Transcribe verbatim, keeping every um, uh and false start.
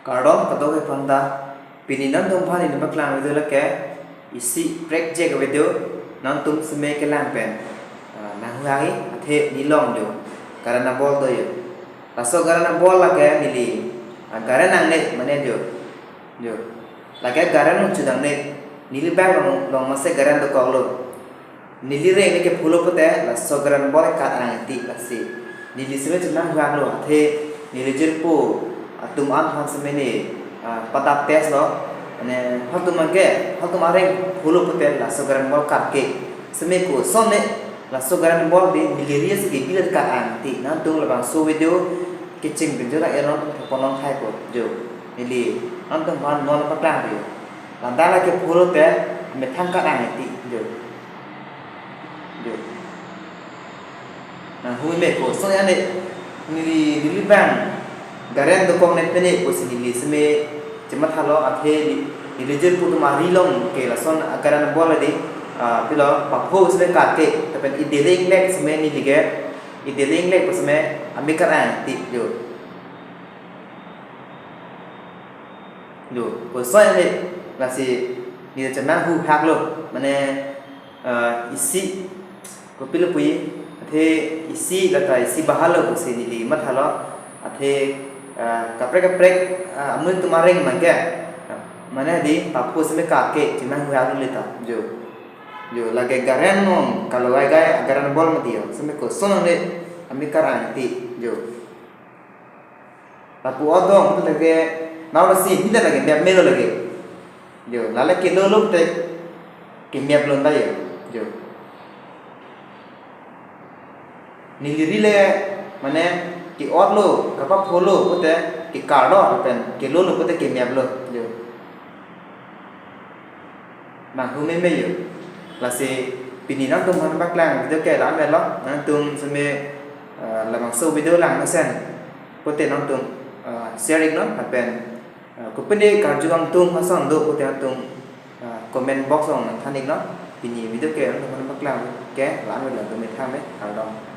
Kardom kadokave aphanta, pini nangtumphan neli paklang video lake isi prekjak video, nangtum seme kelang pen, ah, nanghuhak-i, athe neli long jo, garen abol do jo. Laso garen abol lake neli, ah, garen nangne mane jo. Jo. Lake garen nung chudang ne, neli bang long, long mase garen dokoklo. Neli reng ne kephulo pute, laso garen abol kat-ang ti lasi. Neli seme chenanghuhaklo, athe neli jirpo atum aphan seme ne, ah, padap test lo. Mane, halatum anke, halatum areng phulo pute, laso garen abol kat ke. Seme koson ne, laso garen abol di neli ri si kebi le kat-ang ti. Nangtum labangso video kecheng pen jo ra eron ponong thai ko jo. Neli nangtumphan non paklang jo. Lanta lake phulo te methang kat-ang ti jo. Jo. Nanghu me koson ane neli, neli bang garen dokok ne pene pusi neli seme chemathalo, athe neli, neli jirpo atum ari long ke lason agaren abol di, ah, pilo papho seme kat ke, lapen ideleng lek seme neli ke, ideleng lek seme amekar-ang ti jo. Jo, koson ane lasi neli chenanghuhaklo, mane, ah, isi kopilo puji, athe isi lata isi bahalo pusi neli mathalo, athe, ah, kaprek kaprek, ah, amun atum areng mangke, ah, mane di papho seme kat ke chenanghuhaklo leta jo. Jo, lake garen nung kalogai gai agaren abol mati jo, seme koson nangne amekar-ang ti jo. Lapu odong tu lake, nau lasi, neli lake map melo lake. Jo, lale kelolo te kemap lon ta jo. Jo. Neli ri le, mane, ke-otlo, kapaphulo pute, ke-karlo, lapen kelolo pute kemaplo jo. Nanghu meme jo. Lasi pini nangtumphan paklang video ke la-an lo, nangtum seme, ah, labangso video lang mesen pute nangtum, ah, share iknon, lapen, ah, kopine karju nangtum ason do pute nangtum, ah, comment box along nangthan iknon. Pini video ke nangtumphan paklang ke la-an lo, nangtum methang me, kardom.